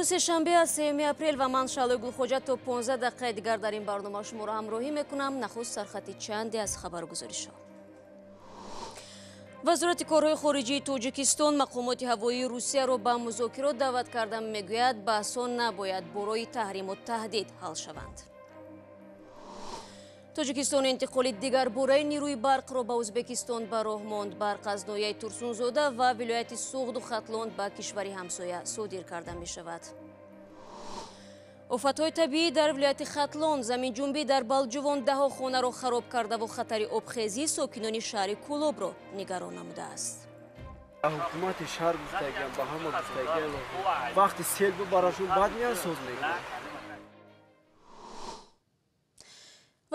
Имрӯз сешанбе аз 3 апрел ва ман Шаълои Гулхоҷа то 15 дақиқаи дигар дар ин барнома шуморо ҳамроҳӣ мекунам. Нахуст сархати чанде аз хабаргузоришҳо. Вазорати корҳои хориҷии Тоҷикистон мақомоти ҳавоии Русияро ба музокирот даъват карда, мегӯяд, баҳсҳо набояд бо роҳи таҳриму таҳдид ҳал шаванд. Тоҷикистон интиқоли дигарбораи нерӯи барқро ба Ӯзбекистон ба роҳ монд. Барқ аз ноҳияи Турсунзода ва вилояти Суғду Хатлон ба кишвари ҳамсоя содир карда мешавад. Офатҳои табиӣ дар вилояти Хатлон, заминҷунбӣ дар Балҷувон даҳо хонаро хароб кардаву хатари обхезӣ сокинони шаҳри Кӯлобро нигарон намудааст. Ҳукумати шаҳр гуфтагиам, ба ҳама гуфтагиам, вақти сел бубарашон баъд меян соз мекунанд.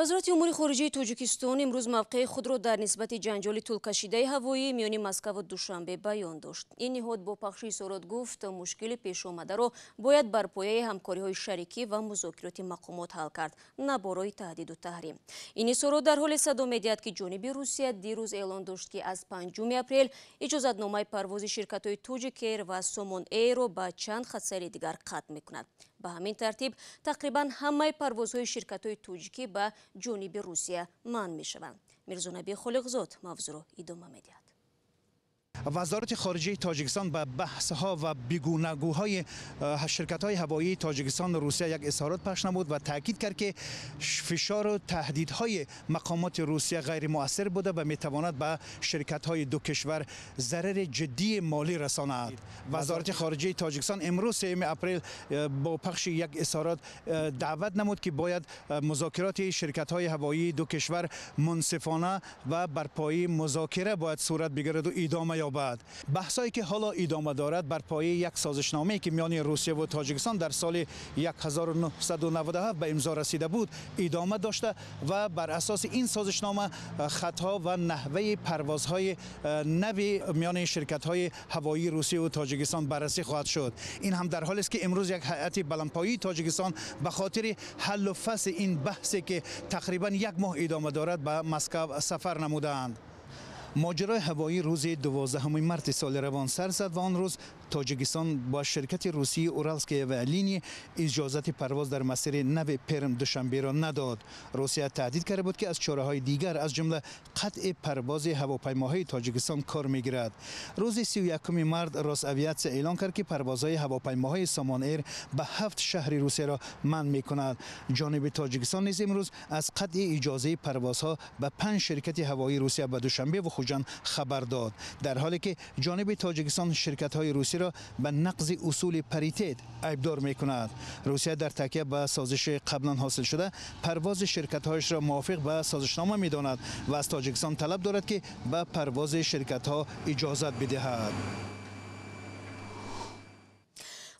Вазорати умури хориҷии Тоҷикистон имрӯз мавқеи худро дар нисбати ҷанҷоли тӯлкашидаи ҳавоӣ миёни Москваву Душанбе баён дошт. Ин ниҳод бо пахши изҳорот гуфт, мушкили пешомадаро бояд бар пояи ҳамкориҳои шарикӣ ва музокироти мақомот ҳал кард, на бо роҳи таҳдиду таҳрим. Ин изҳорот дар ҳоле садо медиҳад, ки ҷониби Русия дирӯз эълон дошт, ки аз 5 апрел иҷозатномаи парвози ширкатҳои Тоҷик Эйр ва Сомон Эйрро ба чанд хатсайри дигар қатъ мекунад. Ба ҳамин тартиб тақрибан ҳамаи парвозҳои ширкатҳои тоҷикӣ ба ҷониби Русия манъ мешаванд. Мирзонаби Холиқзод мавзӯъро идома медиҳад. Вазорати хориҷаи Тоҷикистон ба баҳсҳо ва бигӯнагӯҳои ширкатҳои ҳавоии Тоҷикистон ва Русия як изҳорот пахш намуд ва таъкид кард, ки фишору таҳдидҳои мақомоти Русия ғайримуассир буда ва метавонад ба ширкатҳои ду кишвар зарари ҷиддии молӣ расонад. Вазорати хориҷаи Тоҷикистон имрӯз 3 апрел бо пахши як изҳорот даъват намуд, ки бояд музокироти ширкатҳои ҳавоии ду кишвар мунсифона ва бар пояи музокира бояд сурат бигирад ва идома ёбад. Баҳсҳое ки ҳоло идома дорад бар пояи як созишномае ки миёни Русия ва Тоҷикистон дар соли 1997 ба имзо расида буд идома дошта ва бар асоси ин созишнома хатҳо ва наҳваи парвозҳои нави миёни ширкатҳои ҳавоии Русия ва Тоҷикистон баррасӣ хоҳад шуд. Ин ҳам дар ҳолест ки имрӯз як ҳайати баландпоии Тоҷикистон ба хотири ҳаллу фасли ин баҳсе ки тақрибан як моҳ идома дорад ба Москав сафар намудаанд. Моҷарои ҳавоӣ рӯзи 12 марти соли равон сар зад ва он рӯз Тоҷикистон бо ширкати русии Уралские авиалинии иҷозати парвоз дар масири нави Перм Душанберо надод. Русия таҳдид карда буд, ки аз чораҳои дигар аз ҷумла қатъи парвози ҳавопаймоҳои Тоҷикистон кор мегирад. Рӯзи 31 март Росавиатсия эълон кард, ки парвозҳои ҳавопаймоҳои Сомон Эйр ба 7 шаҳри Русияро манъ мекунад. Ҷониби Тоҷикистон низ имрӯз аз қатъи иҷозаи парвозҳо ба 5 ширкати ҳавоии Русия ба Душанбе ва Хуҷанд хабар дод, дар ҳоле ки ҷониби Тоҷикистон ширкатҳои русиро ба нақзи усули паритет айбдор мекунад. Русия дар такя ба созиши қаблан ҳосил шуда парвози ширкатҳояшро мувофиқ ба созишнома медонад ва аз Тоҷикистон талаб дорад, ки ба парвози ширкатҳо иҷозат бидиҳад.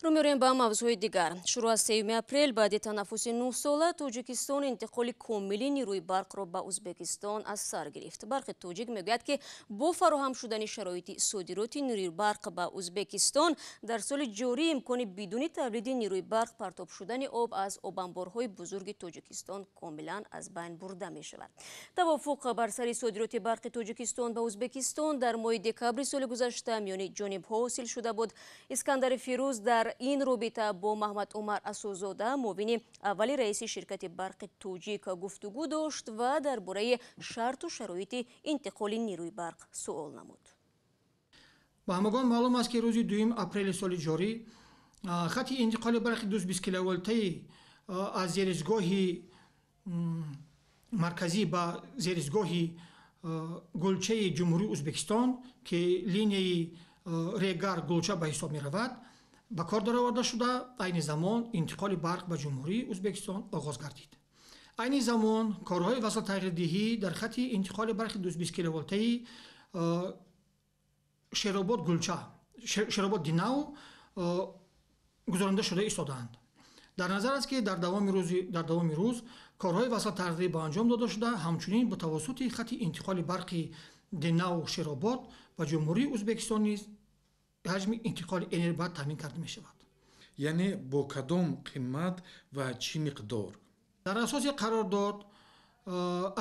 Рӯ меорем ба мавзӯи дигар. Шурӯъ аз 3 апрел баъди танаффуси 9 сола Тоҷикистон интиқоли комили нерӯи барқро ба Ӯзбекистон аз сар гирифт. Барқи тоҷик мегӯяд, ки бо фароҳам шудани шароити содироти нерӯи барқ ба Ӯзбекистон дар соли ҷорӣ имкони бидуни тавлиди нерӯи барқ партоб шудани об аз обанборҳои бузурги Тоҷикистон комилан аз байн бурда мешавад. Тавофуқ бар сари содироти барқи Тоҷикистон ба Ӯзбекистон дар моҳи декабри соли гузашта миёни ҷонибҳо ҳосил шуда буд. Искандари Фирӯз дар ин робита бо Маҳмад Умар Асозода, муовини аввали раиси ширкати барқи тоҷик, гуфтугӯ дошт ва дар бораи шарту шароити интиқоли нерӯи барқ суол намуд. Ба ҳамагон маълум аст, ки рӯзи 2 апрели соли ҷорӣ хати интиқоли барқи 220 киловолтаи аз зеризгоҳи марказӣ ба зеризгоҳи гулчаи Ҷумҳурии Ӯзбекистон, ки линияи Регар Гулча ба ҳисоб меравад, ба кор дароварда шуда, айни замон интиқоли барқ ба Ҷумҳурии Ӯзбекистон оғоз гардид. Айни замон корҳои васлтағйирдиҳӣ дар хати интиқоли барқи 220 киловолтаи Шеробод Гулча, Шеробод Динав гузаронда шуда истодаанд. Дар назар аст, ки дар давоми рӯз корҳои васлтағйирдиҳӣ ба анҷом дода шуда, ҳамчунин бо тавассути хати интиқоли барқи Динав Шеробод ба Ҷумҳурии Ӯзбекистон низ ҳаҷми интиқоли энергия бояд таъмин карда мешавад. Яъне бо кадом қимат ва чӣ миқдор? Дар асоси қарордод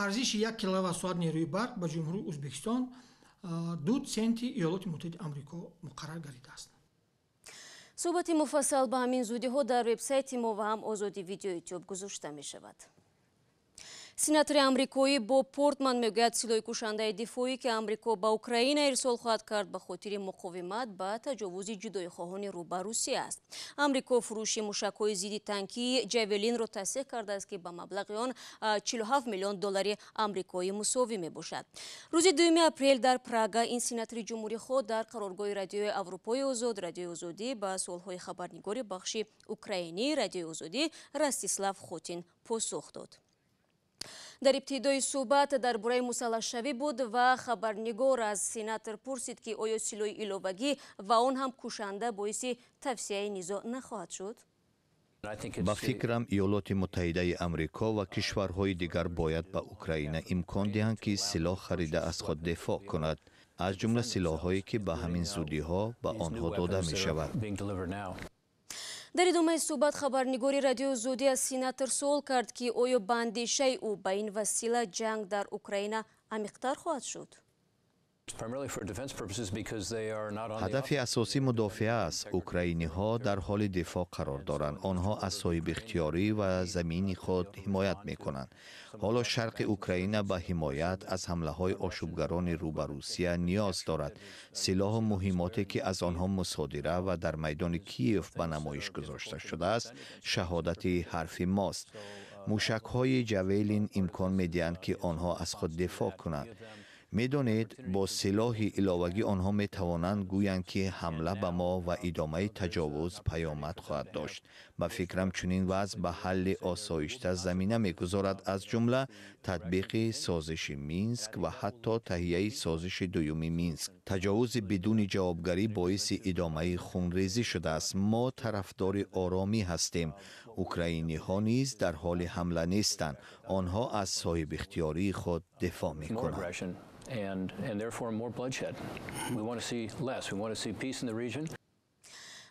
арзиши 1 киловатт-соат нерӯи барқ ба Ҷумҳурии Ӯзбекистон 2 центи Иёлоти Муттаҳидаи Амрико муқаррар гардидааст. Суҳбати муфассал ба ҳамин зудиҳо дар вебсайти мо ва ҳам Озодӣ Видео Ютуб гузошта мешавад. Сенатори амрикоӣ Боб Портман мегӯяд, силоҳи кушандаи дифоӣ, ки Амрико ба Украина ирсол хоҳад кард, ба хотири муқовимат ба таҷовузи ҷудоихоҳони рӯ ба Русия аст. Амрико фурӯши мушакҳои зидди танкии Ҷавелинро тасдиқ кардааст, ки ба маблағи он 47 миллион доллари амрикоӣ мусовӣ мебошад. Рӯзи 2 апрел дар Прага ин сенатори ҷумҳурихоҳ дар қароргоҳи Радиои Аврупои Озод, Радиои Озодӣ, ба суолҳои хабарнигори бахши украинии Радиои Озодӣ Ростислав Хотин посух дод. Дар ибтидои суҳбат дар бораи мусаллаҳшавӣ буд ва хабарнигор аз сенатор пурсид, ки оё силоҳи иловагӣ ва он ҳам кушанда боиси тавсеаи низоъ нахоҳад шуд? Ба фикрам, Иёлоти Муттаҳидаи Амрико ва кишварҳои дигар бояд ба Украина имкон диҳанд, ки силоҳ харида аз худ дифоъ кунад, аз ҷумла силоҳҳое, ки ба ҳамин зудиҳо ба онҳо дода мешавад. Дар идомаи суҳбат хабарнигори Радиои Озодӣ аз сенатор суол кард, ки оё ба андешаи ӯ ба ин васила ҷанг дар Украина амиқтар хоҳад шуд? Ҳадафи асосӣ мудофиа аст. Украиниҳо дар ҳоли дифоъ қарор доранд. Онҳо аз соҳибихтиёрӣ ва замини худ ҳимоят мекунанд. Ҳоло шарқи Украина ба ҳимоят аз ҳамлаҳои ошӯбгарони рӯ ба Русия ниёз дорад. Силоҳу муҳиммоте, ки аз онҳо мусодира ва дар майдони Киев ба намоиш гузошта шудааст, шаҳодати ҳарфи мост. Мушакҳои Ҷавелин имкон медиҳанд, ки онҳо аз худ дифоъ кунанд. Медонед, бо силоҳи иловагӣ онҳо метавонанд гӯянд, ки ҳамла ба мо ва идомаи таҷовуз паёмад хоҳад дошт. Ба фикрам, чунин вазъ ба ҳалли осоишта замина мегузорад, аз ҷумла татбиқи созиши Минск ва ҳатто таҳияи созиши дуюми Минск. Таҷовузи бидуни ҷавобгарӣ боиси идомаи хунрезӣ шудааст. Мо тарафдори оромӣ ҳастем. Украиниҳо низ дар ҳоли ҳамла нестанд. Онҳо аз соҳибихтиёрии худ дифоъ мекунанд. And therefore more bloodshed. We want to see less. We want to see peace in the region.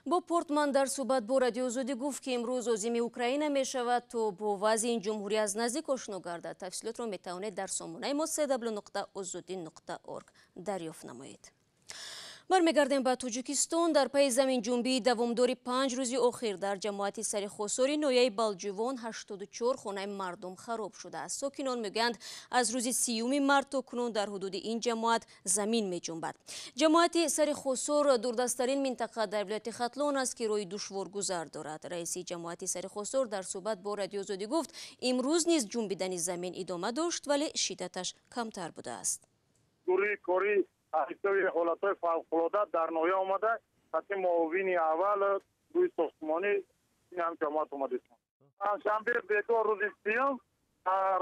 Боб Портман дар суҳбат бо Радиои Озодӣ гуфт, ки имрӯз озими Украина мешавад, то бо вазъи ин ҷумҳурӣ аз наздик ошно гардад. Тафсилотро метавонед дар сомонаи мо cw.ozodi.org дарёфт намоед. Бармегардем ба Тоҷикистон. Дар пайи заминҷунбии давомдори 5 рӯзи охир дар ҷамоати Сари Хосори ноҳияи Балҷувон 84 хонаи мардум хароб шудааст. Сокинон мегӯянд, аз рӯзи 30 март то кунун дар ҳудуди ин ҷамоат замин меҷунбад. Ҷамоати Сари Хосор дурдасттарин минтақа дар вилояти Хатлон аст, ки роҳи душворгузар дорад. Раиси ҷамоати Сари Хосор дар суҳбат бо Радиои Озодӣ гуфт, имрӯз низ ҷунбидани замин идома дошт, вале шиддаташ камтар будааст. Гурӯҳи корӣ ҳисоби ҳолатҳои фавқулода дар ноҳия омада, ҳатто муовини аввал гурӯҳи сохтмонӣ ин ҳам ҷамоат омадистон. Панҷшанбе бегоҳ, рӯзи 30-ум,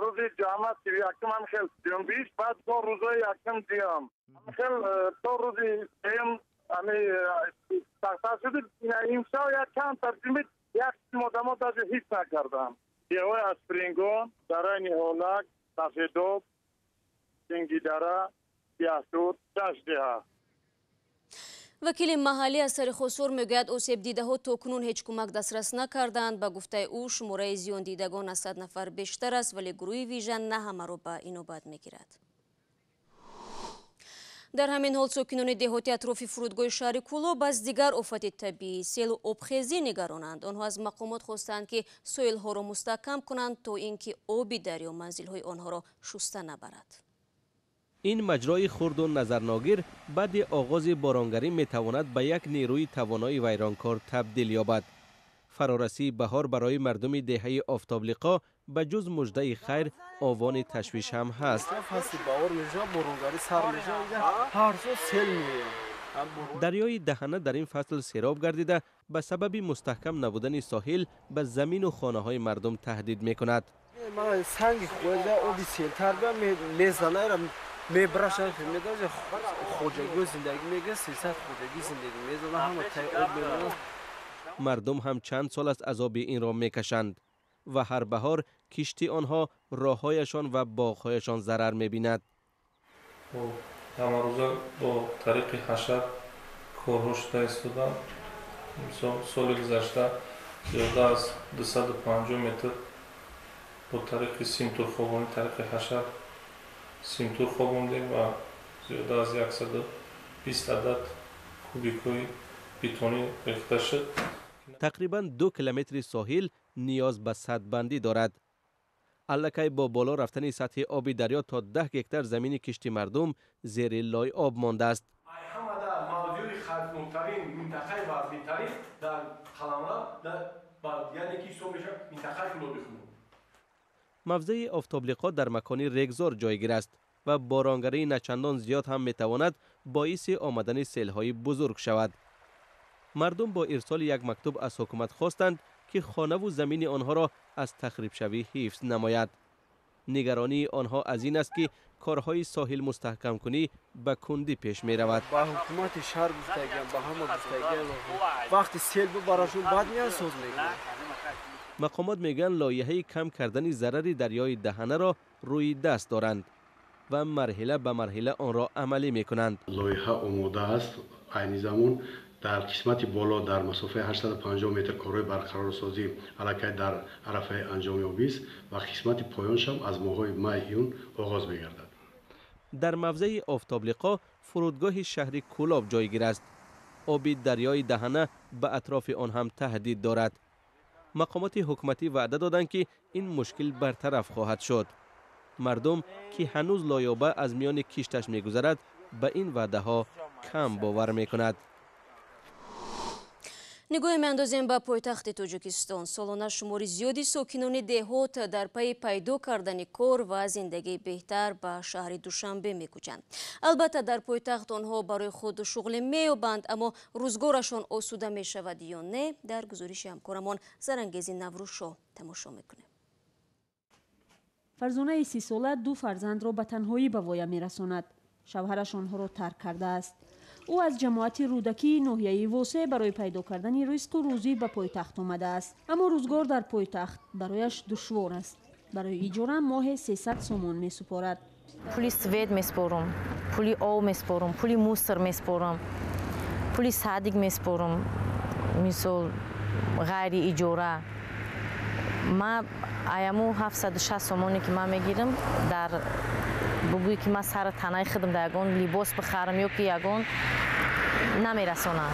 рӯзи ҷамъа 31-ум ҳам хел ҷунбиш, баъд то рӯзҳои якум, дуюм хел, то рӯзи сеюм ами сахттар шуд. Имшаб як камтар ҷунбид, як қисм одамо даже ҳис накарданд. Деҳҳои Аспрингон, Дараи Ниҳолак, Сафедоб, Сингидара, Ясур, шаш деҳа. Вакили маҳаллӣ аз Сари Хосор мегӯяд, осебдидаҳо то кунун ҳеҷ кӯмак дастрас накарданд. Ба гуфтаи ӯ, шумораи зиёндидагон аз 100 нафар бештар аст, вале гурӯҳи вижа на ҳамаро ба инобат мегирад. Дар ҳамин ҳол сокинони деҳоти атрофи фурудгоҳи шаҳри Кӯлоб аз дигар офати табиӣ, селу обхезӣ нигаронанд. Онҳо аз мақомот хостанд, ки соҳилҳоро мустаҳкам кунанд, то ин ки оби дарё манзилҳои онҳоро шуста набарад. Ин маҷрои хурду назарногир баъди оғози боронгарӣ метавонад ба як нерӯи тавонои вайронкор табдил ёбад. Фарорасии баҳор барои мардуми деҳаи Офтоблиқо ба ҷуз муждаи хайр овони ташвиш ҳам ҳаст. Фасли баҳор мешавад, боронгарӣ сар мешавад, ҳар сол сел меояд. Дарёи Даҳана дар ин фасл сероб гардида, ба сабаби мустаҳкам набудани соҳил ба замину хонаҳои мардум таҳдид мекунад. Санги хӯрда оби селтар мезана, мебарашад, медажа хоҷагиҳо зиндагӣ мегирад, 300 хоҷагӣ зиндагӣ мезана, ҳама таи об мемонад. Мардум ҳам чанд сол аст азоби инро мекашанд ва ҳар баҳор кишти онҳо, роҳҳояшон ва боғҳояшон зарар мебинад. Ҳамарӯза бо тариқи ҳашар корҳо шуда истоданд. Мисол, соли гузашта зиёда аз 250 метр бо тариқи симтурхобонӣ, тариқи ҳашар симтур хобондем ва зиёда аз 120 адад кубикҳои бетонӣ рехта шуд. Тақрибан 2 километри соҳил ниёз ба садбандӣ дорад. Аллакай бо боло рафтани сатҳи оби дарё то 10 гектар замини кишти мардум зери лой об мондааст. Ҳамада мавзӯи хатарноктарин минтақаи вазнинтарин дар қаламрав, яъне ки ҳисоб мешавад минтақаи Кӯлоби Хунук. Мавзеи Офтоблиқо дар макони регзор ҷойгир аст ва боронгарии начандон зиёд ҳам метавонад боиси омадани селҳои бузург шавад. Мардум бо ирсоли як мактуб аз ҳукумат хостанд, ки хонаву замини онҳоро аз тахрибшавӣ ҳифз намояд. Нигаронии онҳо аз ин аст, ки корҳои соҳил мустаҳкамкунӣ ба кундӣ пеш меравад. Ба ҳукумати шаҳр гуфтагиам, ба ҳама гуфтагиам, вақти сел бибарашон баъд меян соз мекунанд. Мақомот мегӯянд, лоиҳаи кам кардани зарари дарёи Даҳанаро рӯи даст доранд ва марҳила ба марҳила онро амалӣ мекунанд. Лоиҳа омода аст. Айни замон дар қисмати боло дар масофаи 850 метр корҳои барқарорсозӣ аллакай дар арафаи анҷомёбист ва қисмати поёншам аз моҳҳои май-июн оғоз мегардад. Дар мавзеи Офтоблиқо фурудгоҳи шаҳри Кӯлоб ҷойгир аст. Оби дарёи Даҳана ба атрофи он ҳам таҳдид дорад. Мақомоти ҳукуматӣ ваъда доданд, ки ин мушкил бартараф хоҳад шуд. Мардум, ки ҳанӯз лоёба аз миёни кишташ мегузарад, ба ин ваъдаҳо кам бовар мекунад. Нигоҳе меандозем ба пойтахти Тоҷикистон. Солона шумори зиёди сокинони деҳот дар пайи пайдо кардани кор ва зиндагии беҳтар ба шаҳри Душанбе мекӯчанд. Албатта, дар пойтахт онҳо барои худ шуғле меёбанд, аммо рӯзгорашон осуда мешавад ё не, дар гузориши ҳамкорамон Зарангези Наврӯзшоҳ тамошо мекунем. Фарзонаи 30сола ду фарзандро ба танҳоӣ ба воя мерасонад. Шавҳараш онҳоро тарк кардааст. Ӯ аз ҷамоати Рӯдакии ноҳияи Восе барои пайдо кардани ризқу рӯзӣ ба пойтахт омадааст. Аммо рӯзгор дар пойтахт барояш душвор аст. Барои иҷора моҳе 300 сомон месупорад. Пули свет месупорам, пули об месупорам, пули мусор месупорам, пули садик месупорам, мисол ғайри иҷора. Ма аяму 760 сомоне ки ман мегирам, дар бугӯе ки ман сари танаи худам дар ягон либос бихарам ё ки ягон намерасонам.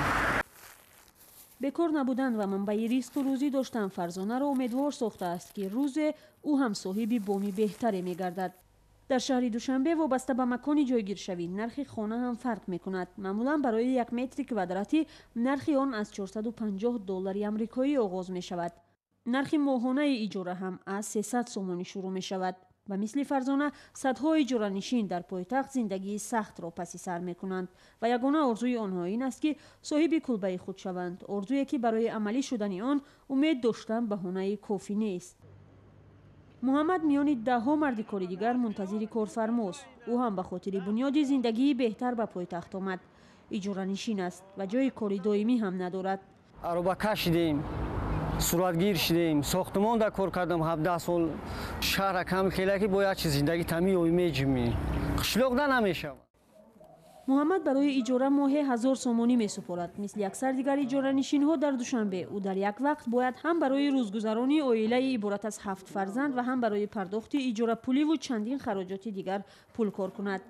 Бекор набудан ва манбаи ризқу рӯзӣ доштан Фарзонаро умедвор сохтааст, ки рӯзе ӯ ҳам соҳиби боми беҳтаре мегардад. Дар шаҳри Душанбе вобаста ба макони ҷойгиршавӣ нархи хона ҳам фарқ мекунад. Маъмулан барои як метри квадратӣ нархи он аз 450 доллари амрикоӣ оғоз мешавад. Нархи моҳонаи иҷора ҳам аз 300 сомонӣ шурӯъ мешавад. Ба мисли Фарзона садҳо иҷоранишин дар пойтахт зиндагии сахтро паси сар мекунанд ва ягона орзуи онҳо ин аст, ки соҳиби кулбаи худ шаванд, орзуе ки барои амалӣ шудани он умед доштан баҳонаи кофӣ нест. Муҳаммад миёни даҳҳо марди кори дигар мунтазири корфармост. Ӯ ҳам ба хотири бунёди зиндагии беҳтар ба пойтахт омад. Иҷоранишин аст ва ҷои кори доимӣ ҳам надорад. Аробакаш шидем, суратгир шидем, сохтмон да кор кардам 17 сол. Шаҳра кам хела ки бояд чи зиндагӣ тами ёй меҷимӣ. Қишлоқ да намешавад. Муҳаммад барои иҷора моҳе 1000 сомонӣ месупорад. Мисли аксар дигар иҷоранишинҳо дар Душанбе, ӯ дар як вақт бояд ҳам барои рӯзгузаронии оилаи иборат аз 7 фарзанд ва ҳам барои пардохти иҷорапуливу чандин хароҷоти дигар пул кор кунад.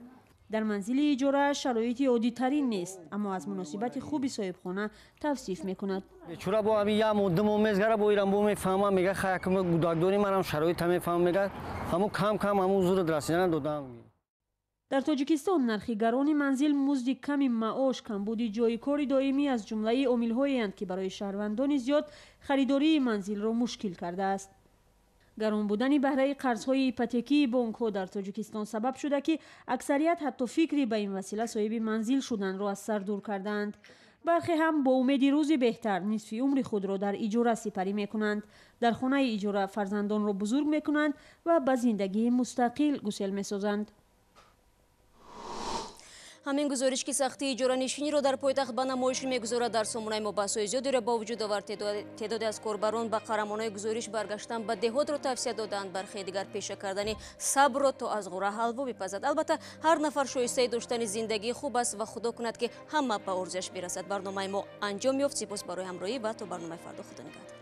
Дар манзили иҷора шароити оддитарин нест, аммо аз муносибати хуби соҳибхона тавсиф мекунад. Бечура бо ҳамин як моҳ, 2 моҳ мезгара, бо ирам бо мефаҳмам, мега хай якм гудакдорӣ манам шароита мефаҳмам, мега ҳамун кам кам ҳамун зурат расидана додам. Дар Тоҷикистон нархи гарони манзил, музди ками маош, камбуди ҷои кори доимӣ аз ҷумлаи омилҳоеанд, ки барои шаҳрвандони зиёд харидории манзилро мушкил кардааст. Гарон будани баҳраи қарзҳои ипотекии бонкҳо дар Тоҷикистон сабаб шуда, ки аксарият ҳатто фикри ба ин васила соҳиби манзил шуданро аз сар дур кардаанд. Бархе ҳам бо умеди рӯзи беҳтар нисфи умри худро дар иҷора сипарӣ мекунанд. Дар хонаи иҷора фарзандонро бузург мекунанд ва ба зиндагии мустақил гусел месозанд. Ҳамин гузориш, ки сахтии иҷоранишиниро дар пойтахт ба намоиш мегузорад, дар сомонаи мо баҳсҳои зиёдеро ба вуҷуд овард. Теъдоде аз корбарон ба қаҳрамонои гузориш баргаштан ба деҳотро тавсия доданд, бархе дигар пеша кардани сабрро то аз ғура ҳалво бипазад. Албатта, ҳар нафар шоистаи доштани зиндагии хуб аст ва худо кунад, ки ҳама ба орзуяш бирасад. Барномаи мо анҷом ёфт. Сипос барои ҳамроҳӣ ва то барномаи фардо, худо нигаҳдор.